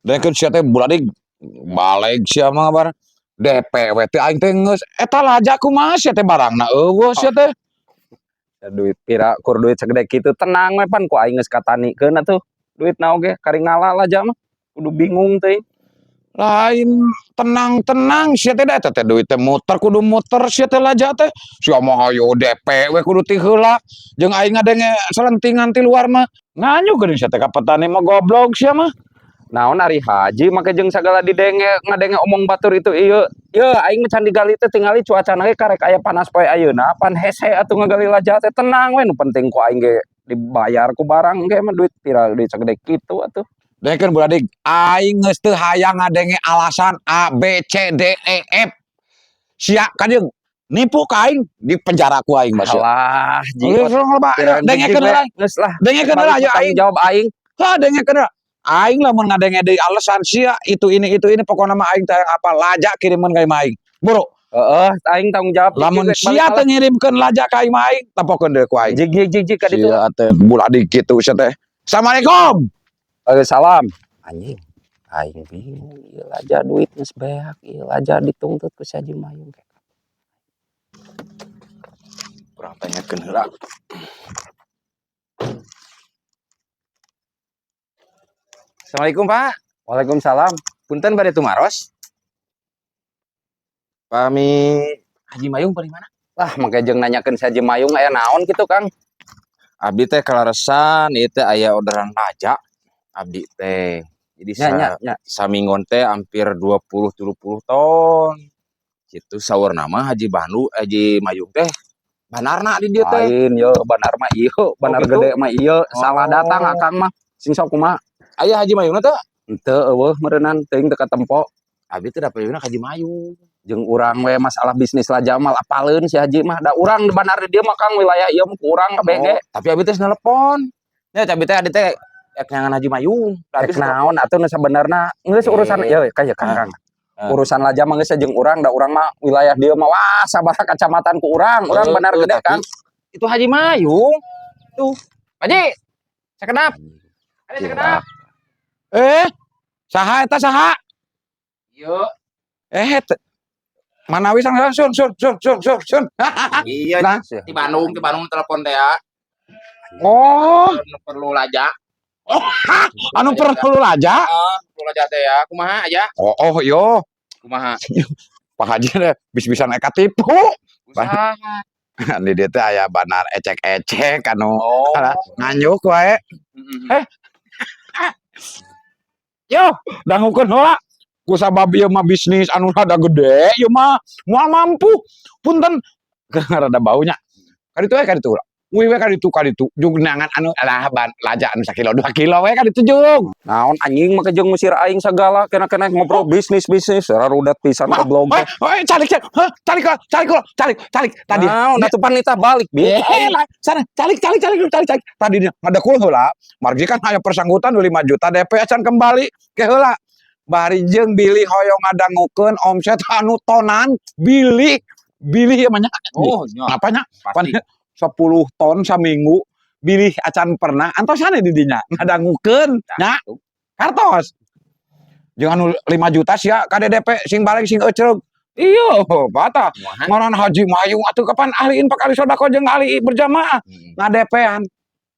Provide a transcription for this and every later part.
Dengekeun sia teh buladig baleg sia mah ngabar. DP we teh aing teh geus eta laja kumaha sia teh barangna euweuh sia teh. Duit pira kur duit segede kitu, tenang we, pan ku aing geus katanikeun atuh. Duitna oge kari ngala laja mah. Kudu bingung teuing. Lain tenang-tenang sia teh, da eta teh duit teh muter, kudu muter sia teh laja teh. Sia mah hayo DP we kudu ti heula. Jeung aing ngadenge selentingan ti luar mah. Nganyu geuning sia teh ka petani mah, goblok sia mah. Naon ari haji make jeung sagala didenge ngadenge omong batur itu ieu. Yeuh, aing mah can digali teh, tingali cuacana ge karek aya panas poe ayeuna, pan hese atuh ngagali laja teh. Tenang we, nu penting ku aing ge dibayar ku barang ge mah, duit pira, duit sagede kitu atuh. Dengekeun buladig, aing geus teu hayang ngadenge alasan A B C D E F. Sia kajeung nipu ka aing, di penjara ku aing mah sia. Alah, ji. Geus loba dengekeun heula. Geus lah. Dengekeun heula ya aing. Jawab aing. Ha, dengekeun heula. Aing lamun ngadenge deui alasan sia itu ini itu ini, pokokna mah aing teh hayang apa laja kirimeun ka imah aing. Buru. Heeh, aing tanggung jawab. Lamun sia teu ngirimkeun laja ka imah aing, tempokeun deui ku aing. Jig jig jig jig ka ditu. Sia teh buladig kitu sia teh. Assalamualaikum. Salam. Anjing, aing bingung ieu laja duit geus beak, ieu laja dituntut ku si Haji Mayung. Kurang tanyakeun heula. Assalamualaikum, Pak. Waalaikumsalam. Punten, bade tumaros. Pami Haji Mayung paling mana? Lah, make jeung nanyakeun si Haji Mayung, aya naon kitu, Kang? Abdi teh kaleresan ieu teh aya orderan laja. Abdi teh. Jadi Nya nya nya. Saminggon teh hampir 20 30 ton. Gitu saurna mah Haji Bandu, Haji Mayung teh banarna di dieu teh. Lain yo banar mah ieu, banar gitu? Gede mah ieu, salah datang Akang mah. Sing sok kumaha? Aya Haji Mayung teh? Henteu, euweuh meureunnan, teuing teu katempo. Abdi teh da payuna Haji Mayung. Jeung urang we masalah bisnis laja mah apaleun si Haji mah. Da urang banar di dieu mah, Kang, wilayah ieu mah ku urang kabeh ge. Oh, tapi abdi teh nelpon. Ya, tapi teh abdi teh ek nyangan Haji Mayung. Rek naon atuh nu sabenerna geus urusan Eh. ieu ka Kang, Kang. Ah. Urusan laja mah geus jeung urang, da urang mah wilayah dieu mah wah sabaraha kacamatan ku urang, urang banar gede, tapi Kang. Itu Haji Mayung. Tuh. Haji. Sakedap. Ada sakedap. Eh, saha eta, saha? Ieu. Eh, manawi sang sun sun sun sun sun sun. Iya, Nah. di Bandung telepon teh ya. Oh, Anu perlu laja. Anu perlu laja. Ah, perlu laja teh ya. Kumaha aja? Oh, yo, Kumaha? Pak Haji deh bis-bisan eka tipu. Usaha. Di dieu teh aya banar ecek-ecek anu Oh. alah, nganyuk wae. Heeh. Eh. Yo, dangukeun heula. Ku sabab ieu mah bisnis anu rada gede, ieu mah moal mampu. Punten, rada baunya. Kaditu we, kaditu. Wih we kaditu kaditu. Jug neangan anu alah ban laja anu sakilo 2 kilo we kaditu jug. Naon anjing make jeung ngusir aing sagala, kena-kena ngobrol bisnis bisnis rarudat pisan, goblok Eh, teh. eh, calik calik, hah, calik calik calik calik tadi. Naon atuh, panita balik bi. Eh, lah, sana calik calik calik calik calik. Tadi dia ngadekul heula. Margi kan aya persangkutan 5 juta DP acan kembali ke heula. Bari jeung bilih hoyong ngadangukeun omset anu tonan, bilih bilih ieu mah nya. Oh, nya. Apanya? Pan Pasti. 10 ton saminggu bilih acan pernah antosan di dinya ngadangukeun nya kartos. Jeung anu 5 juta sia ka DP sing balik sing ecreug. Iya, patah. Kumaha? Ngaran Haji Mayung atuh kapan ahli infak, ahli sedekah jeung ahli berjamaah ngadepean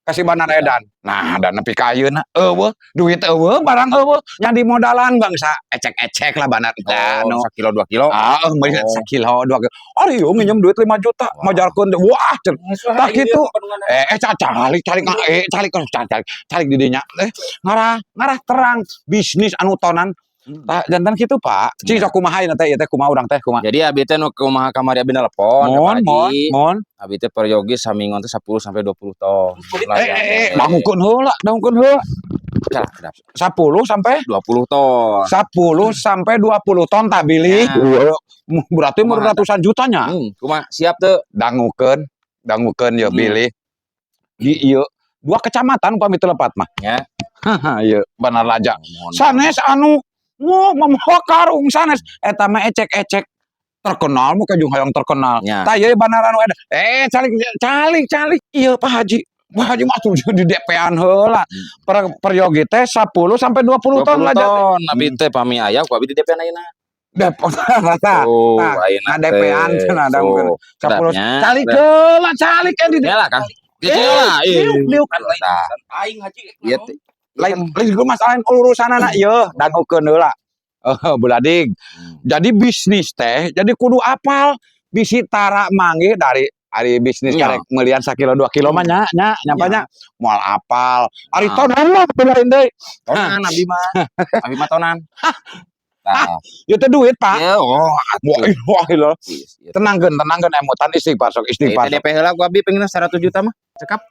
kasih banar edan. Nah, dan nepi ka ayeuna euweuh duit, euweuh barang, euweuh nya di modalan bangsa ecek-ecek lah banar teh Oh, anu. sakilo 2 kilo. Ah, meuli Oh. sakilo 2 kilo. Ari yo nginjem duit 5 juta, Wah. majarkeun teh. Wah, cenah. Tah kitu. Eh, Eh, eh, calik calik eh calik calik calik calik di dinya. Eh, ngarah ngarah terang bisnis anu tonan. Tah janten kitu, Pak. Cing sok kumaha ieu teh, ieu teh kumaha urang teh kumaha? Jadi abi teh nu kumaha kamari abi nelpon ka Mon Pak mon Haji. Mon. Abi teh peryogi saminggon teh 10 sampai 20 ton. Eh, eh, eh, dangukeun heula, dangukeun heula. Kedap. 10 sampai 20 ton. 10 sampai 20 ton tah bilih. Ya. Berarti Kumaha ratusan jutanya. Kumaha siap teu? Dangukeun, dangukeun ya bilih. Di ieu dua kecamatan upami teu lepat mah. Ya. Haha, ieu banar laja. Mohon. Sanes anu wah mamawa karung sanes, eta mah ecek-ecek terkenal mah jeung hayang terkenal. Ya. Tah ieu banar anu edan. Eh, calik calik calik ieu Pak Haji. Wah, Haji mah tuh di DP-an heula. Per peryogi teh 10 sampai 20 ton 20 lah. Ton abi teh pami aya ku abi di DP ayeuna. DP tah. Oh, Tah, ayeuna nah, DP-an teh. cenah da mungkin. Oh, 10 kedapnya. Calik heula, calik kan di Ya lah, Kang. Eh, Lah, iya. liuk, liuk kan lain. Tah, Aing haji. ieu teh. Lain lain gue masalah urusanana ieu dangukeun heula. Eh, buladig. Jadi bisnis teh jadi kudu apal bisi tara manggih dari ari bisnis karek melian sakilo 2 kilo mah nya nya nyampa nya moal apal. Ari tonan mah lain deui. Tonan abi mah. Abi mah tonan. Tah, Ieu teh duit, Pak. ieu oh Wah, wah, lho. atuh. Tenangkeun, tenangkeun emutan istighfar sok istighfar. Itu DP heula ku abi pengen 100 juta mah. Cekap.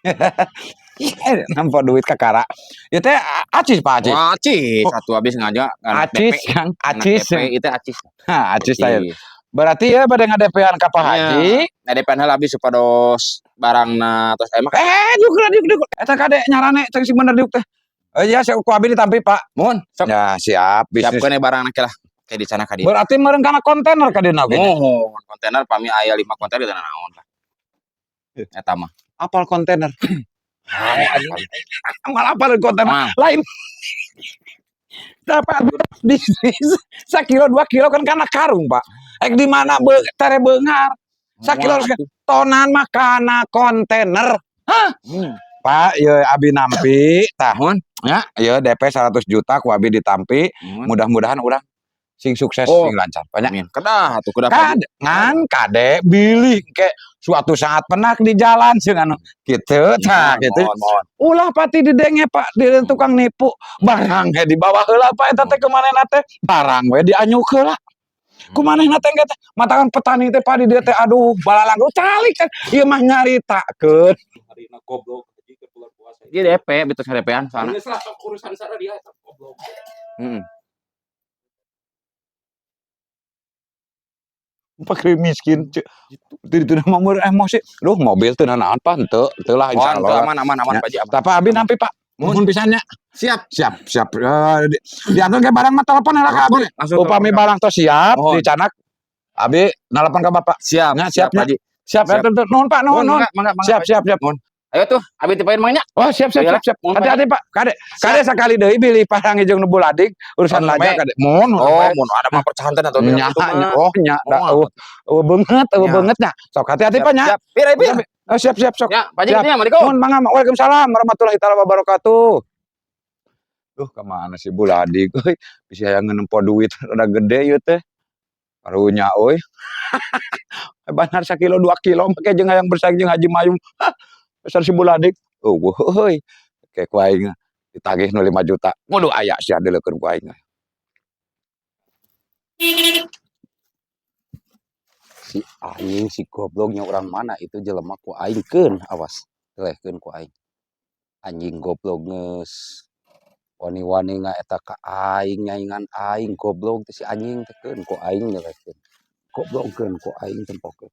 Eh, nampa duit kakara. Ieu teh acis, Pak, acis. Wah, acis satu habis ngaja Acis, Kang, acis. DP itu acis. Hah, acis teh. Berarti ya pada ngadepean ka Pak Haji. Ngadepean heula abi supados barangna tos emang. Eh, diuk lah, diuk, diuk. Eta kade nyarane cek sing bener diuk teh. Eh, iya, siap ku abi ditampi, Pak. Mohon sok. Ya, siap bisnis. Siapkeun barangna ke lah. Kayak di sana ka dieu. Berarti meureun kana kontainer ka dieuna oge. Mohon kontainer pami aya 5 kontainer di naon lah. Eta mah. Apal kontainer. Malah apal kontainer Mah, lain. Dapat bisnis sakilo 2 kilo kan karena karung, Pak. Ek di mana be, tere beungar. Sakilo moal atuh. Tonan mah kana kontainer. Hah? Pak, ya abi nampi tah. Mohon. Ya, ya DP 100 juta ku abi ditampi. Mohon. Mudah-mudahan urang sing sukses, Oh. sing lancar. Banyak. Amin. Kedah atuh kedah. Pak. Kad, ngan kade bilih ke suatu saat penak di jalan sing anu gitu tah gitu. Mohon, mohon. Ulah pati didenge, Pak, di tukang nipu. Barang we di bawah heula, Pak, eta teh kumanehna teh. Barang we dianyuk heula. Kumanehna teh engke teh matakan petani teh, Pak, di dieu teh aduh balalang calik kan. Ieu mah nyaritakeun. Harina goblok haji ke bulan puasa. Dia DP, betul DP-an soalna. Geus lah sok urusan sana dia eta goblok. Heeh. Pakai miskin ceu. Itu itu mah meur emosi. Duh, mobil teu naon, Pak, henteu, teu lah Oh, henteu, insyaallah. aman aman aman Ya. Pak Haji aman. Tapi abi nampi, Pak. Nuhun pisan nya. Siap. Siap, siap. Eh, diantar ke barang mah telepon heula ka abi. Langsung Upami telepon. barang tos siap Mohon. dicanak abi nelpon ke Bapak. Siap, Nya, siap siap, nya. Pak Haji. Siap, ya, Siap. tentu. Nuhun, Pak, nuhun, nuhun. Mangga, mangga, mangga, Siap, Pak Haji. siap, siap. Mohon. Ayo tuh, abi tipain mangnya. Oh, siap, siap, Ayo lah. siap, siap. Mohon, Pak. Hati-hati, Pak. Kade, kade sakali deui bilih parang jeung nu buladig urusan Oh, laja sampai. kade. Mohon, Oh, mun ada mah percahanten atau nya, nya, oh, nya, da, Oh. eueuh, eueuh beungeut, eueuh Nya. beungeut nya. Sok hati-hati, Pak, nya. Siap. Pir, pir. Oh, siap, siap, sok. Ya, Pak Haji Siap. gitu ya, Assalamualaikum. Mohon mangga, waalaikumsalam warahmatullahi taala wabarakatuh. Duh, kemana sih Buladig euy? Bisa hayang nempo duit rada gede ieu teh. Karunya euy. Benar sakilo 2 kilo make jeung hayang bersaing jeung Haji Mayung. Hah, besar si Buladig. Euweuh euy. Ke ku aing ditagih nu 5 juta. Kudu aya sia dileukeun ku aing. Si anjing si gobloknya orang mana itu jelema ku aing keun awas telehkeun ku aing. Anjing goblok geus wani-wani ngaeta ka aing nyaingan aing goblok teh si anjing teh keun ku aing nyelehkeun. Goblokkeun ku aing tempokeun.